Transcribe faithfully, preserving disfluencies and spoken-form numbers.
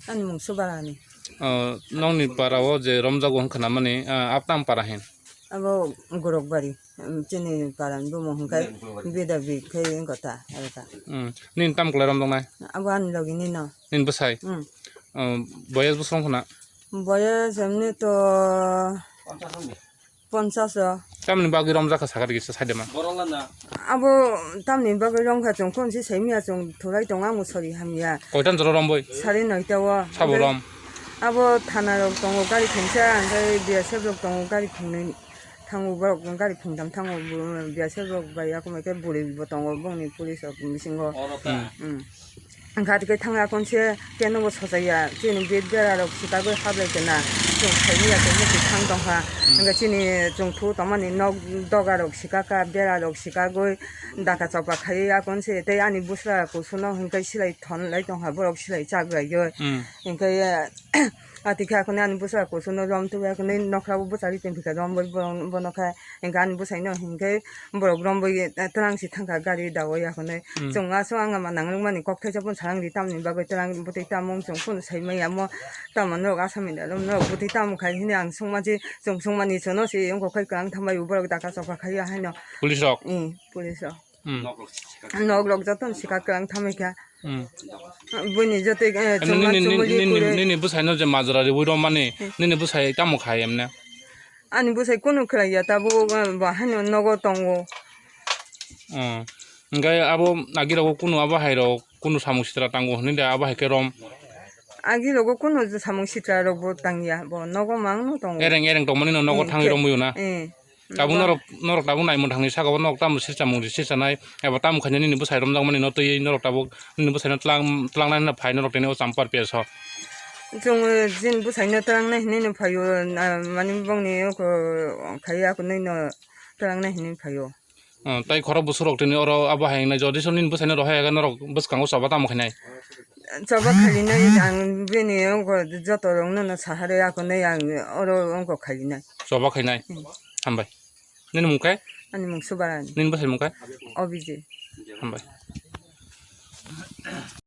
Ani mung Subarani. O, nongni para o je romjago hwn khwnamani, ah, abo tamo para hin? Abo Gorokbari, um, chini para ni bumung hwnkhe Bida Bik khe wngkha ta, aro ta. Hmm. Nini tamo kwlai romjaknai? Abo ani logi ni no. Nini bwsai? Hmm. O, boyes bwswk wngkha na? Boyes emni to ponchas o. Tamni bagwi romjakha sakha rikisa saidema. Abo tamni bagwi romkha chwng khon se saimya chwng thulai tongo ang sori hamya. Koitan jora romboi? Sari noita o. Sabo rom? Abo thana rok tongo gari khungsa, hwnkhe B S F rok tongo gari khungnwi thango, borok gari khungtham thango, B S F rok bai yakung bai khe bwrwi bo tongo bongni police rok bisingo. Hmm. Hmm. Gari khe thangya konse keno bo sochaya, chini bed bera rok sikagwi hablai kena, chwng saimanya tongma se thang tongkha. Hmm. Hwnkhe chini chwng thu tongmani nok doga rok sikakha, bera rok sikagwi daka chopra khaiwi akonse tei ani bwsra kusuno hwnkhe silai thon lai tongkha, borok silai chak laiwi. Hmm. Hwnkhe, Ati khe akhunai ani bwsa kusuno rom tubui akhunai nokra bo bwchari tongphi kha rom bai bono khe hwnkhe ani bwsai no hwnkhe borok rom bai twlang si thangkha gari dawai akhunai. Hmm. Chwng aswk ang ama nangrwkmani kok thaisa phano salang di tamni bagwi twlang bwtwi tamo chwng phano sai maya mo tamo norok asami da rom norok bwtwi tamo khai hwnwi ang swngma si chwng swngmani chwngno si wngkha khai kwlwng thambai borok daka chopra khai haino. Police rok? Hmm, police rok. Hmm. Nok rok joto ni sika kwlwng thamwi kha. Hmm. Buini joto, eh, Ani chwngma nini, nini, chumui nini, kure. Nini bwsai no je majra riwi romani, Hmm. Nini bwsai tamo khai emne? Ani bwsai kunu khlai ya, tabuk, eh, bo haino nogo tongo. Hmm. Hwnkhe abo agi rogo kunu abo hai rok kunu samung sitra tango hwnwi da abo hai khe rom? Agi rogo kunu samung sitra rok bo tang ya, bo nogo mang no tongo. Ereng ereng tongmani no nogo Hmm, thangwi khe-, romwi na? Eh. Tabuk norok, norok tabuk naimung thangni saka o norok tamo sirsa mung sirsa nai, eba tamo khaina nini bwsai romjakmani no twiwi norok tabuk nini bwsai no tlang, tlangnai hwnna phai norok tini o champar peso. Chwng, eh, jin bwsai no tlangnai hinwi no phaio, na, mani bongni oko khai akunwi no tlangnai hinwi phaio. Oh, tai khorok bwswk rok tini oro abo hai wngnai, jodi song nini bwsai no rohai aga norok bwskango choba tamo khainai? Choba khainai ang bini oko joto rok no no sahari akunwi ang oro oko khainai. Choba khainai. Hmm. Hambai. Nini mung khe? Ani mung Subarani. Nini bwsai mung khe? Obije. Hambai.